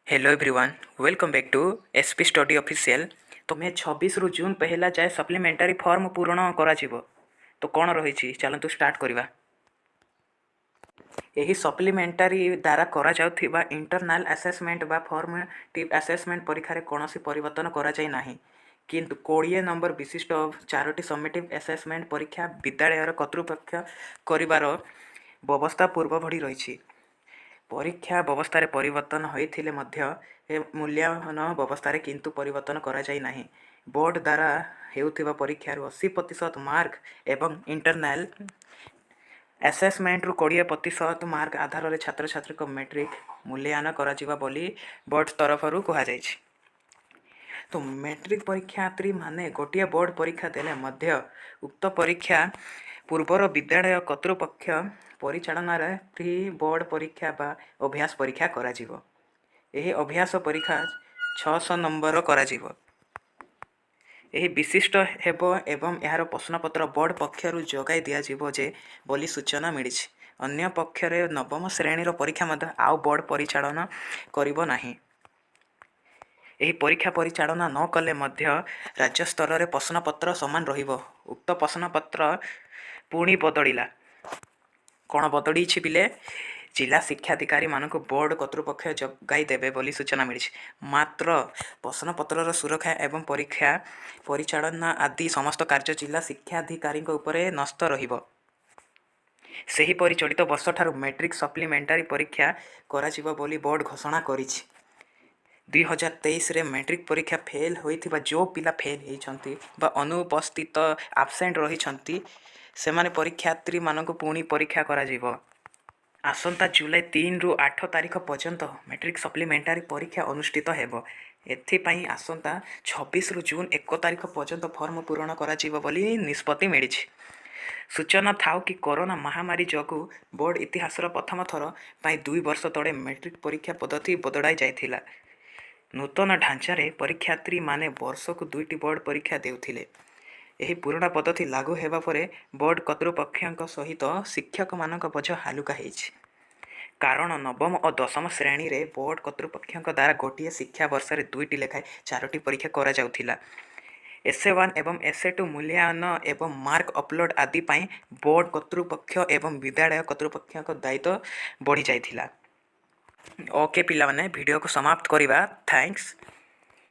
Hello everyone, welcome back to SP Study Official. ତ May 26ରୁ June 1 ଯାଏ supplementary form ପୂରଣ କରାଯିବ। ତ କ'ଣ ରହିଛି, ଚାଲନ୍ତୁ ଷ୍ଟାର୍ଟ କରିବା। ଏହି ସପ୍ଲିମେଣ୍ଟାରୀ ଦ୍ୱାରା କରାଯାଉଥିବା ଇଣ୍ଟରନାଲ୍ ଆସେସମେଣ୍ଟ ବା ଫର୍ମେଟିଭ୍ ଆସେସମେଣ୍ଟ ପରୀକ୍ଷାରେ କୌଣସି ପରିବର୍ତ୍ତନ କରାଯାଇ ନାହିଁ। କିନ୍ତୁ 20 ନମ୍ବର ବିଶିଷ୍ଟ ଚାରୋଟି ସମେଟିଭ୍ ଆସେସମେଣ୍ଟ ପରୀକ୍ଷା ବିଦ୍ୟାଳୟର କର୍ତ୍ତୃପକ୍ଷ କରିବାର ବ୍ୟବସ୍ଥା ପୂର୍ବ ଭଳି ରହିଛି। ପରୀକ୍ଷା ବ୍ୟବସ୍ଥାରେ ପରିବର୍ତ୍ତନ ହୋଇଥିଲେ ମଧ୍ୟ ମୂଲ୍ୟାୟନ ବ୍ୟବସ୍ଥାରେ କିନ୍ତୁ ପରିବର୍ତ୍ତନ କରାଯାଇ ନାହିଁ। ବୋର୍ଡ଼ ଦ୍ୱାରା ହେଉଥିବା ପରୀକ୍ଷାରୁ 80% ମାର୍କ ଏବଂ ଇଣ୍ଟରନାଲ୍ ଆସେସମେଣ୍ଟରୁ 20% ମାର୍କ ଆଧାରରେ ଛାତ୍ରଛାତ୍ରୀଙ୍କ ମେଟ୍ରିକ୍ ମୂଲ୍ୟାୟନ କରାଯିବ ବୋଲି ବୋର୍ଡ଼ ତରଫରୁ କୁହାଯାଇଛି। ତ ମେଟ୍ରିକ୍ ପରୀକ୍ଷାର୍ଥୀମାନେ ଗୋଟିଏ ବୋର୍ଡ଼ ପରୀକ୍ଷା ଦେଲେ ମଧ୍ୟ ଉକ୍ତ ପରୀକ୍ଷା ପୂର୍ବର ବିଦ୍ୟାଳୟ କର୍ତ୍ତୃପକ୍ଷ ପରିଚାଳନାରେ ପ୍ରି ବୋର୍ଡ଼ ପରୀକ୍ଷା ବା ଅଭ୍ୟାସ ପରୀକ୍ଷା କରାଯିବ। ଏହି ଅଭ୍ୟାସ ପରୀକ୍ଷା 600 ନମ୍ବର କରାଯିବ। ଏହି ବିଶିଷ୍ଟ ହେବ ଏବଂ ଏହାର ପ୍ରଶ୍ନପତ୍ର ବୋର୍ଡ଼ ପକ୍ଷରୁ ଯୋଗାଇ ଦିଆଯିବ ଯେ ବୋଲି ସୂଚନା ମିଳିଛି। ଅନ୍ୟପକ୍ଷରେ ନବମ ଶ୍ରେଣୀର ପରୀକ୍ଷା ମଧ୍ୟ ଆଉ ବୋର୍ଡ଼ ପରିଚାଳନା କରିବ ନାହିଁ। ଏହି ପରୀକ୍ଷା ପରିଚାଳନା ନ କଲେ ମଧ୍ୟ ରାଜ୍ୟ ସ୍ତରରେ ପ୍ରଶ୍ନପତ୍ର ସମାନ ରହିବ। ଉକ୍ତ ପ୍ରଶ୍ନପତ୍ର ପୁଣି ବଦଳିଲା। କ'ଣ ବଦଳିଛି ପିଲେ? ଜିଲ୍ଲା ଶିକ୍ଷାଧିକାରୀମାନଙ୍କୁ ବୋର୍ଡ଼ କର୍ତ୍ତୃପକ୍ଷ ଯୋଗାଇ ଦେବେ ବୋଲି ସୂଚନା ମିଳିଛି। ମାତ୍ର ପ୍ରଶ୍ନପତ୍ରର ସୁରକ୍ଷା ଏବଂ ପରୀକ୍ଷା ପରିଚାଳନା ଆଦି ସମସ୍ତ କାର୍ଯ୍ୟ ଜିଲ୍ଲା ଶିକ୍ଷାଧିକାରୀଙ୍କ ଉପରେ ନ୍ୟସ୍ତ ରହିବ। ସେହିପରି ଚଳିତ ବର୍ଷଠାରୁ ମେଟ୍ରିକ୍ ସପ୍ଲିମେଣ୍ଟାରୀ ପରୀକ୍ଷା କରାଯିବ ବୋଲି ବୋର୍ଡ଼ ଘୋଷଣା କରିଛି। 2023ରେ ମେଟ୍ରିକ୍ ପରୀକ୍ଷା ଫେଲ୍ ହୋଇଥିବା, ଯେଉଁ ପିଲା ଫେଲ୍ ହେଇଛନ୍ତି ବା ଅନୁପସ୍ଥିତ, ଆବସେଣ୍ଟ ରହିଛନ୍ତି, ସେମାନେ ପରୀକ୍ଷାର୍ଥୀମାନଙ୍କୁ ପୁଣି ପରୀକ୍ଷା କରାଯିବ। ଆସନ୍ତା ଜୁଲାଇ 3ରୁ 8 ତାରିଖ ପର୍ଯ୍ୟନ୍ତ ମେଟ୍ରିକ୍ ସପ୍ଲିମେଣ୍ଟାରୀ ପରୀକ୍ଷା ଅନୁଷ୍ଠିତ ହେବ। ଏଥିପାଇଁ ଆସନ୍ତା 26ରୁ ଜୁନ୍ 1 ତାରିଖ ପର୍ଯ୍ୟନ୍ତ ଫର୍ମ ପୂରଣ କରାଯିବ ବୋଲି ନିଷ୍ପତ୍ତି ମିଳିଛି। ସୂଚନା ଥାଉ କି, କରୋନା ମହାମାରୀ ଯୋଗୁଁ ବୋର୍ଡ଼ ଇତିହାସର ପ୍ରଥମ ଥର ପାଇଁ 2 ବର୍ଷ ତଳେ ମେଟ୍ରିକ୍ ପରୀକ୍ଷା ପଦ୍ଧତି ବଦଳାଇ ଯାଇଥିଲା। ନୂତନ ଢାଞ୍ଚାରେ ପରୀକ୍ଷାର୍ଥୀମାନେ ବର୍ଷକୁ ଦୁଇଟି ବୋର୍ଡ଼ ପରୀକ୍ଷା ଦେଉଥିଲେ। ଏହି ପୁରୁଣା ପଦ୍ଧତି ଲାଗୁ ହେବା ପରେ ବୋର୍ଡ଼ କର୍ତ୍ତୃପକ୍ଷଙ୍କ ସହିତ ଶିକ୍ଷକମାନଙ୍କ ବୋଝ ହାଲୁକା ହେଇଛି। କାରଣ ନବମ ଓ ଦଶମ ଶ୍ରେଣୀରେ ବୋର୍ଡ଼ କର୍ତ୍ତୃପକ୍ଷଙ୍କ ଦ୍ୱାରା ଗୋଟିଏ ଶିକ୍ଷାବର୍ଷରେ ଦୁଇଟି ଲେଖାଏଁ ଚାରୋଟି ପରୀକ୍ଷା କରାଯାଉଥିଲା। ଏସ୍ଏ 1 ଏବଂ ଏସ୍ଏ 2 ମୂଲ୍ୟାୟନ ଏବଂ ମାର୍କ ଅପଲୋଡ଼ ଆଦି ପାଇଁ ବୋର୍ଡ଼ କର୍ତ୍ତୃପକ୍ଷ ଏବଂ ବିଦ୍ୟାଳୟ କର୍ତ୍ତୃପକ୍ଷଙ୍କ ଦାୟିତ୍ୱ ବଢ଼ିଯାଇଥିଲା। ଓକେ ପିଲାମାନେ, ଭିଡ଼ିଓକୁ ସମାପ୍ତ କରିବା। Thanks.